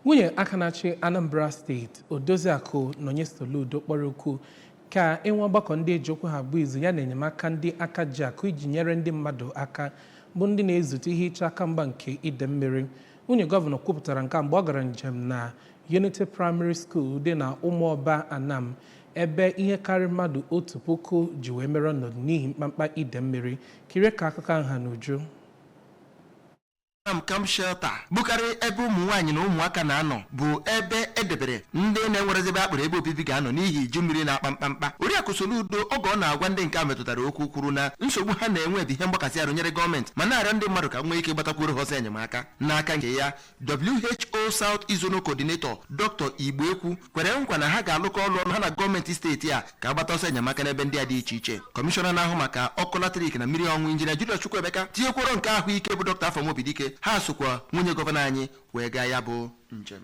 Nwunye aka na-achị Anambra Steeti, Odoziakụ Nonye Soludo, kpọrọ oku ka e nwee ọgbakọ ndị eji okwu ha agba izu ya na enyemaka ndị aka ji akụ iji nyere ndị mmadụ aka bụ ndị na-ezute ihe iche aka mgba nke ide mmiri. Nwunye gọvanọ kwupụtara nke a mgbe ọ gara njem na Unity Primary School dị na Ụmụọba Anam, ebe ihe karịrị mmadụ 1000 ji wee mere ọnọdụ n'ihi mkpamkpa ide mmiri. Kirie ka akụkọ ahụ ha n'uju. Anam Camp Shelter bụkarị ebe ụmụ nwaanyị na ụmụaka na-anọ, bụ ebe edebere ndị na-enwerezi ebe akpịrị ebe obibi ga-anọ n'ihi iju mmiri na-akpa mkpamkpa. Oriakụ Soludo, oge ọ na-agwa ndị nke a metụtara okwu, kwuru na nsogbu ha na-enwe bụ ihe mgbakasị arụ nyere gọọmenti, ma na-arịọ ndị mmadụ ka nwee ike gbatakwuoro ha ọsọ enyemaka. N'aka nke ya, WHO South East Zonal Coordinator, Dr. Igboekwu, kwere nkwa na ha ga-alụkọ ọrụ ọnụ ha na gọọmenti steeti a ka agbata ọsọ enyemaka n'ebe ndị a dị iche iche. Kọmishọna na-ahụ maka ọkụ latrik na mmiri ọṅụṅụ, Injinia Julius Chukwuemeka, tinyekworo nke ahụike bụ Dr. Afam Obidike, ha sokwa nwunye gọvanọ anyị wee gaa ya bụ njem.